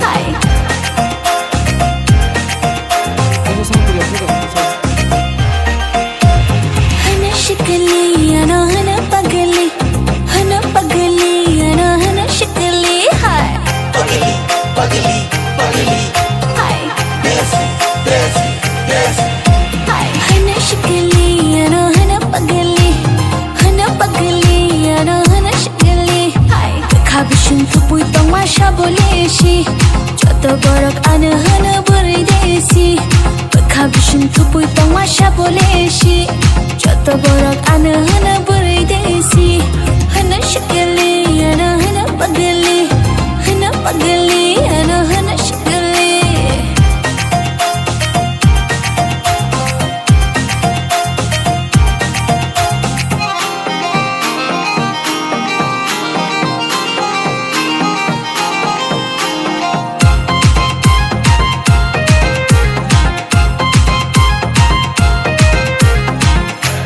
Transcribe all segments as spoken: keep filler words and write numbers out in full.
Hi. Hana shikali, ano hana pagali. Hana pagali, ano hana shikali. Hi. Pagali, pagali, pagali. Hi. Desi, desi, desi. Hi. Hana shikali, ano hana pagali. Hana pagali, ano hana shikali. Hi. Bwkha bising thupui tongma sabo lesi. Joto borok ano hana bwrwi desi. Bwkha bising thupui tongma sabo lesi. Joto borok ano hana bwrwi desi. Hana shikali, ano hana pagali. Hana pagali, ano hana shikali.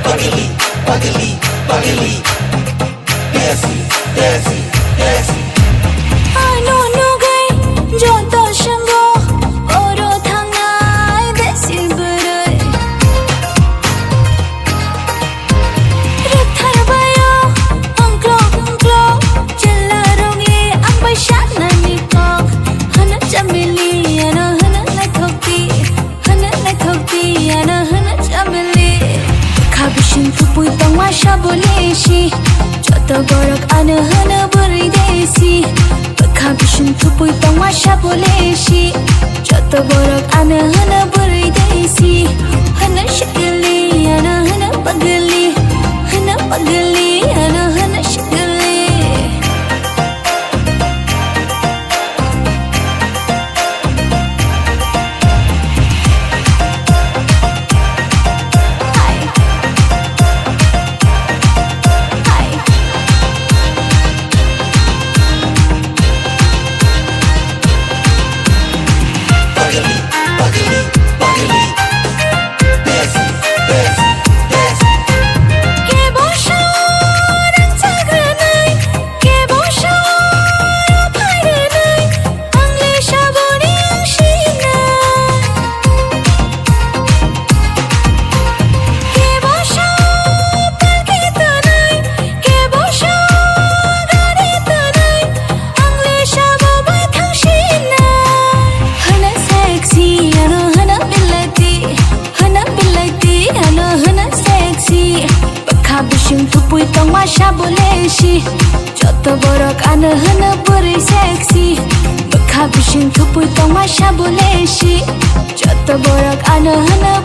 Pagli, pagli, pagli. Desi, desi, desi. Ano nugwi joto swngo, oro thangnai desi bwrwi. Rwktharbaio ongklok ongklok, chwla rongli ang bai sanani kok. Hana chamili, ano hana naithok di, hana naithok di, ano hana chamili. Bwkha bising thupui tongma sabo lesi, joto borok ano hana bwrwi desi. Bwkha bising thupui tongma sabo lesi, joto borok ano hana bwrwi desi. Hana shikali, ano hana pagli, hana pagli, ano hana shikali. Kebo sao rangchak rwnai, kebo sao phai rwnai, ang le saboni ang sinai. Kebo sao palki twnai, kebo sao gari twnai, ang le sabo bai thang sinai. Hana sexy, ano hana bilati. Hana bilati, ano hana sexy. Bwkha bising thupui tongma sabo lesi. Joto borok ano hana bwrwi sexy. Bwkha bising thupui tongma sabo lesi. Joto borok ano hana